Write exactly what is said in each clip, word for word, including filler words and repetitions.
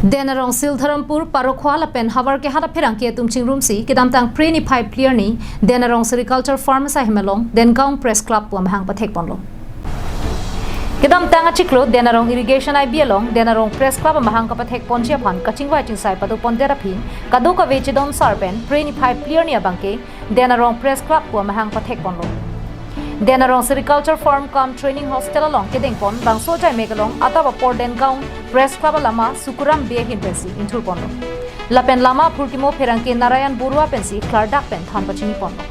Denarong Sildharampur, Parokhowa lapen Havarkehat apherangke atum chingrumsi kedamtang Phre niphai phli arni Denarong Sericulture Farm asaihem along Dengaon Press Club pu amahang pathekponlo. Kedamtang achiklo Denarong Irrigation I B along Denarong Press Club amahang kapathekponji aphan kachingvai chingsai padopondet aphi kadokave chedon sar pen Phre niphai phli arni abangke Denarong Press Club pu amahang pathekponlo. Denarong Sericulture Farm cum Training Hostel along kedengpon bangso ajaimek along adap apor Dengaon Press Club alama Sukuram Bey ahin pensi inthurponlo. Lapen lama aphurkimo pherangke Narayan Borua pensi klardak pen than pachiniponlo.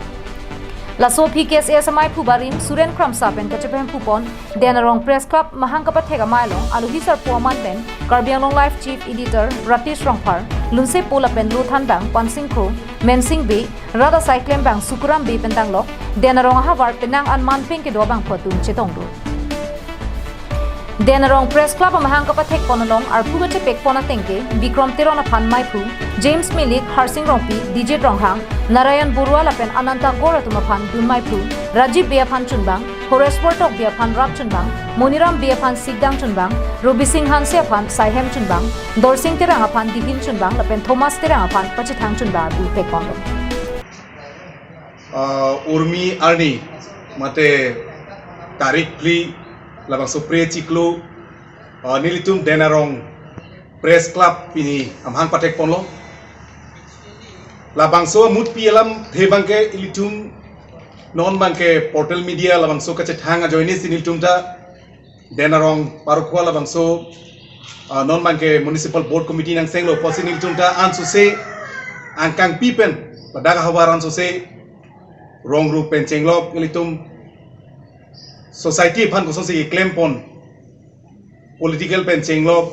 Laso aphi K S A S amaiphu barim Suren Kramsa pen kachepahemphupon Denarong Press Club mahang kapathek amei along alohi sarpo aman pen Karbi Anglong Live Chief Editor Ratesh Rongphar, Lunsepo lapen Lothanbang Pansing Kro, Mensing Bey, rat asai klembang Sukuram Bey pen danglok Denarong ahavar penang an manpeng kedo abangphu atum chetongdun. Denarong Press Club amahang kapathekpon along arpu kachepekpon atengke Bikrom Teron aphan meiphu, James Milik, Harsing Rongpi, Dijit Ronghang, Narayan Borua lapen Ananta Kor atum aphan dun meiphu, Rajib Bey aphan chunbang, Horeswar Tokbi aphan rap chunbang, Moniram Bey aphan sikdang chunbang, Robising Hanse aphan saihem chunbang, Dorsing Terang aphan dihin chunbang lapen Thomas Terang aphan pachethang chunbang arpu pekponlo. Ah, urmi arni mate tarik phli labangso Phre chiklo, ah, nelitum Denarong Press Club pini amahang pathekponlo. Labangso amutpi alamthe abangke ilitum non abangke portal media labangso kachethang ajoinesi nelitum ta Denarong Parokhowa labangso, ah, non abangke Municipal Board Committee nangsenglo pusi nelitum ta ansose angkangpi pen ladak ahavar ansose rong ru pen chenglok ilitum society aphan kosonsi keklempon, political pen chenglok,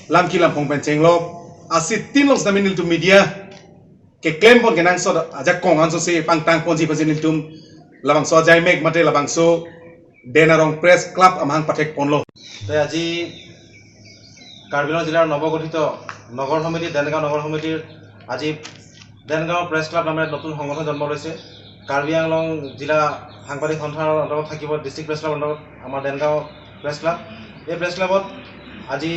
lamki lamphong pen chenglok, asitin long sitame nelitum media keklempon kenangsot ajakong ansose pangtangponji pusi nelitum labangso ajaimek mate labangso Denarong Press Club amahang pathekponlo. তো আজি কাৰ্বি আংলং জিলাৰ নৱগঠিত নগৰ সমিতি, দেনগাঁও নগৰ সমিতিৰ আজি দেনগাঁও press club নামেৰে নতুন সংগঠন জন্ম লৈছে। কাৰ্বি আংলং জিলা সাংবাদিক সন্থাৰ অন্তৰ্গত থাকিব ডিষ্ট্ৰিক্ট প্ৰেছ ক্লাব অন্তৰ্গত আমাৰ দেনগাঁও প্ৰেছ ক্লাব। এই প্ৰেছ ক্লাবত আজি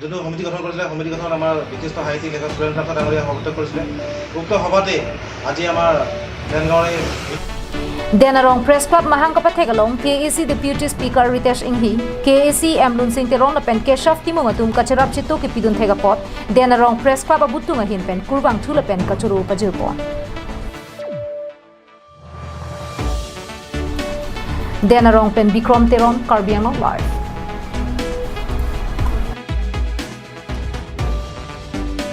যোনটো সমিতি গঠন কৰিছিলে, সমিতি গঠনত আমাৰ বিশিষ্ট সাহিত্যিক লেখক সুৰেন কামতা ডাঙৰীয়া সভাপতিত্ব কৰিছিলে। উক্ত সভাতে আজি আমাৰ দেনগাঁৱৰ এই Denarong Press Club mahang kapathek along K A C Deputy Speaker Ritesh Enghi, K A C M Lunsing Teron lapen Keshav Timung atum kacherap cheto kepidun thek apot Denarong Press Club abutung ahin pen kurvangthu lapen kachoro pajirpon. Denarong pen Bikrom Teron, Karbi Anglong Live.